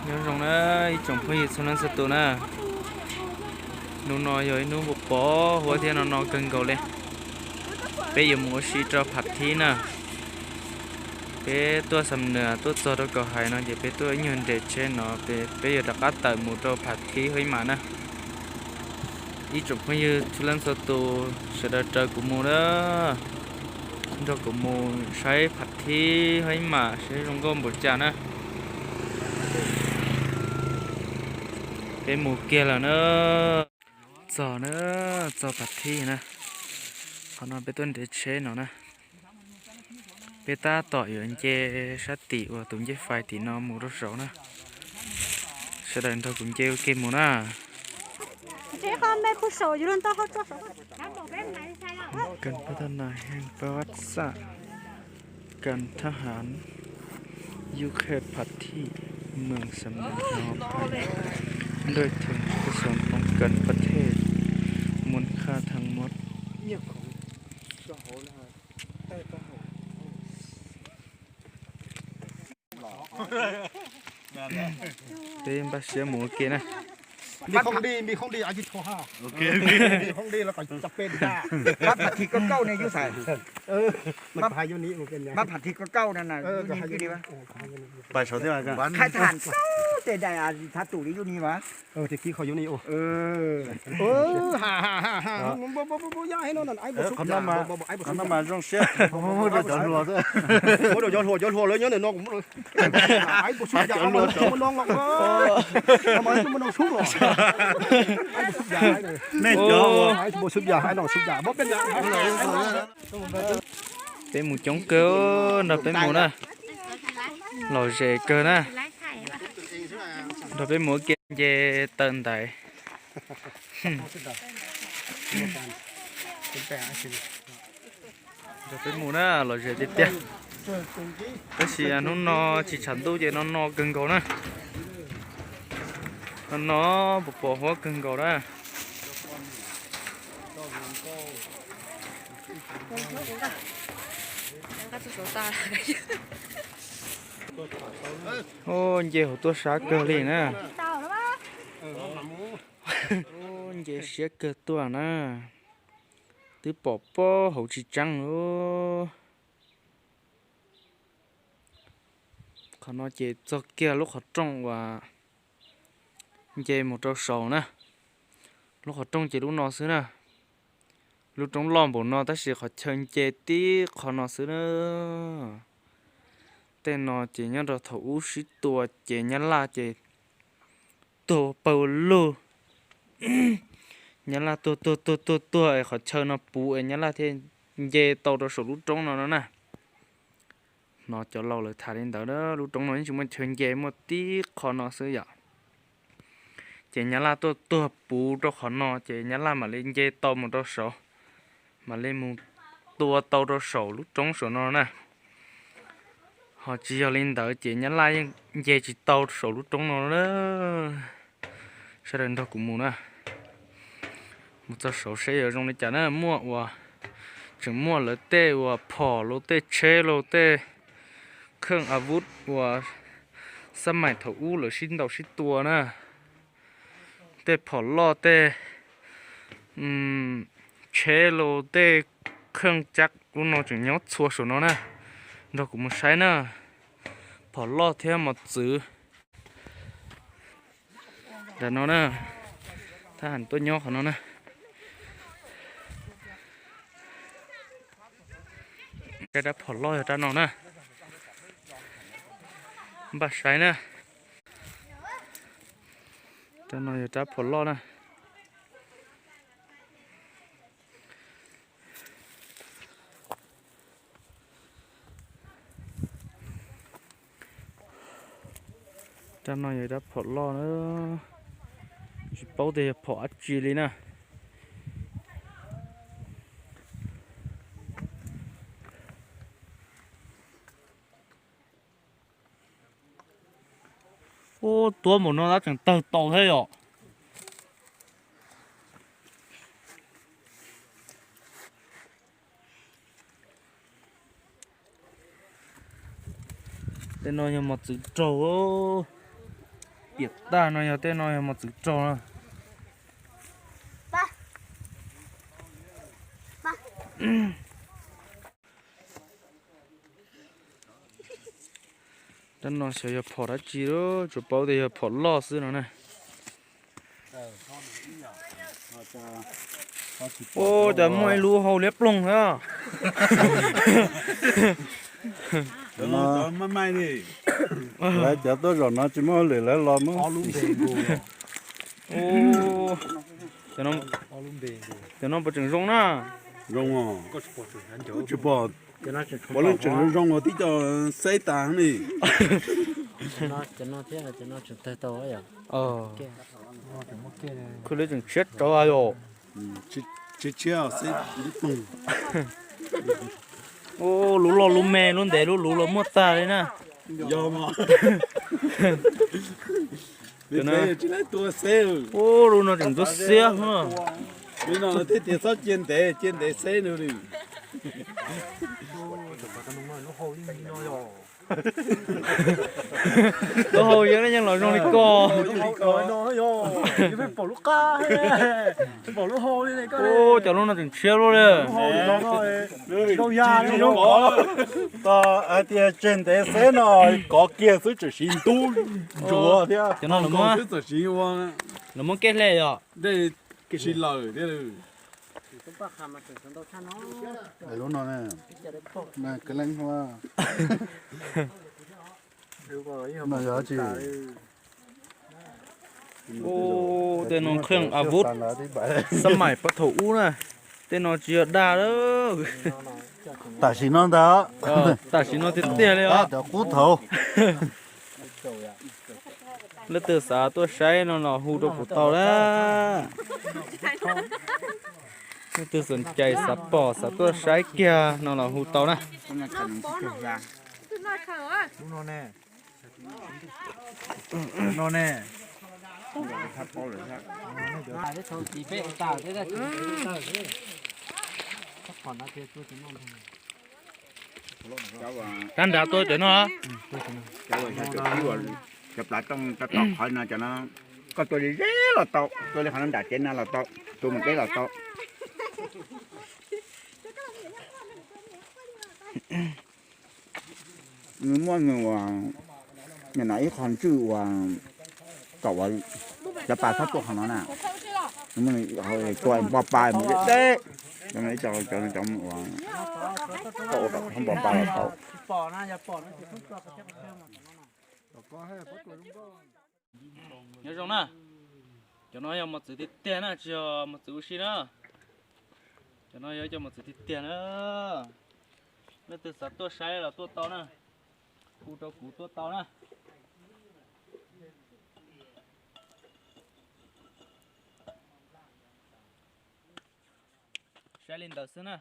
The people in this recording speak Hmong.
Nyob zoo na ib tsoom phooj ywg txhua leej txhua tus na. Hnub no yog ib hnub pos pos huab thiab no no kawg nkaus li. Peb yuav mus ua si rau Phav Thib na. Peb tuaj Xam Nuas tuaj txog rau Kaus Hais no ces peb tuaj ib nyuag nres tsheb no, peb yuav rov qab tawm mus rau Phav Thib Huaib Mam na. Ib tsoom phooj ywg txhua leej txhua tus sawv daws raws kuv mus na, nrog kuv mus saib Phav Thib Huaib Mam saib zoo nkauj npaum cas na. Peb mus kiag lawm na. Txog na, txog Phav Thib na. Qhov no peb tuaj nres tsheb no na. Peb tab tom yuav nce sab tim uas tus ncej fais tim no mus rau saud na. Sawv daws nrog kuv nce ua ke mus na. Cần Pathan Nai Hang Pawat Xaj, Cần Tha Hán, Yu Khe Phav Thib, Mường Sầm Nà Hò Phan, Đội Thường Cơ Sở Phong Cần Pate, Muôn Kha Thăng Mốt. Peb npaj siab mus ua ke na. Đi không đi, đi không đi, ai chịu thua ha. Đi không đi là phải chập bên ra. Bab Phav Thib Koj Kauj ne yus xais. Bab Phav Thib Koj Kauj na na. Khai thản kauj tej dai a tha tus li yus ni mas. Ces kib qhov yus ni. Qhov no mas zoo siab. Muab cov hluas, cov hluas lawv nyob ntawm no kuv muab cov hluas. Peb mus coob kawg, nrog peb mus na. Lom zem kawg na. Nrog peb mus ua ke nce taw ntaiv. Nrog peb mus na, lom zem tiag tiag. Tab sis hnub no tsis tshav ntuj ces no no kawg nkaus na. No no pos pos huab kawg nkaus na. Nce hauv tuaj sab kawg li na. Nce siab kawg tuaj na. Twb pom pob hauv tsis tseeb. Qhov no ces txog kiag lub qhov rooj uas nce mus rau saud na. Lub qhov rooj ces lub no xwb na. Lub roob loj npaum no tab sis qhov chaw nce tib qho no xwb na. Tej no ces nyob rau thaum ub sib tua ces Nyab Laj ces tuag pawg lug. Nyab Laj tuag tuag tuag tuag tuag es qhov chaw no puv es Nyab Laj thiaj nce tau rau saum lub roob no no na. Hnov cov laus lawv tham li ntawd, lub roob no yeej tsis muaj chaw nce, muaj tib qho no xwb yom. Ces Nyab Laj tuaj tuag puv rau qhov no ces Nyab Laj mam li nce tau mus rau saud, mam li mus tua tau rau saum lub roob saum no na. Ho tsis yog li ntawd ces Nyab Laj yeej nce tsis tau saum lub roob no na. Sawv daws nrog kuv mus na. Mus txog saud seb yuav zoo li cas na, muaj uas, tseem muaj lawv tej uas phom los, tej tsheb los, tej kheej a vub uas xab maim thaum ub lawv sib ntaus sib tua na. Tej phom loj, tej tsheb los, tej kheej cab lub no tseem nyob txhua saum no na. Nrog kuv mus saib na. Phom loj thiab mos txwv. Nram no na, thab ham tuaj nyob qhov no na. Cov rab phom loj yog rab no na. Npaj saib na. Rab no yog rab phom loj na. Rab no yog rab phom loj na, tsis paub tias yog phom dab tsi li na. Ub, tuab npaum no tab tseem tawg tau thiab yom. Tej no yog mos txwv raug. Piam tag no yog tej no yog mos txwv raug na. Tej no xyov yog phom dab tsi, tsuas paub tias yog phom loj xwb no na. Ua cas muaj ib lub hau liab ploog na. Lawv cov tuaj zaum no tsis muaj hauj lwm lawv los muab. Cov no puas tseem zoo na? Zoo os. Tsis pom, puav leej tseem zoo zoo os, tib co xeb tas ne. Khwj li tseem tshiab tsawv yom. Tshiab tshiab xeb. Ub, lub loj lub me lub ntev lub luv los muaj tag li na. Yog mas. Ub, lub no tseem ntsuab xiab. Li no thiaj tias txhob cia ntev, cia ntev xeb nws li. Lub hau yeej los zoo li ko. Ub, cov lub no tseem tshiab luaj li. Hais tias tseg ntev xeb no kov kiag xwb tseem siv ntub ntsuav thiab. Cov no lawv muab, lawv muab keb hle yom. Lub no, no yog tsi? Ub, tej no kheej a vub, xab maim pab thaum ub na. Tej no tsis yog dag lawm. Tam sim no ntag. Tam sim no tiag tiag li os. Cov qub thaud. Leej twg xav tuaj saib no los hu rau kuv tau na. Leej twg xav cais xav pom xav tuaj saib kiag no los hu tau na. Rab nrad tuaj cov no. Cov plav rooj rau tom qhov no cov no, koj tua li ze los tau, tua li qhov no nram tsev no los tau, tua mus deb los tau. Nws muaj nws uas, nws no ib qho ntswj uas kom cov pas txhob tuaj qhov no na. Nws muaj tua npog pas mus deb deb, cov no ib co cov no cov uas koj ua kom npog pas los tau. Nyob zoo na, cov no yog mos txwv tiag tiag na, tsis yog mos txwv ua si na. Cov no yog ib co mos txwv tiag tiag na. Leej twg xav tuaj saib los tuaj tau na, hu rau kuv tuaj tau na. Saib li ntawd xwb na.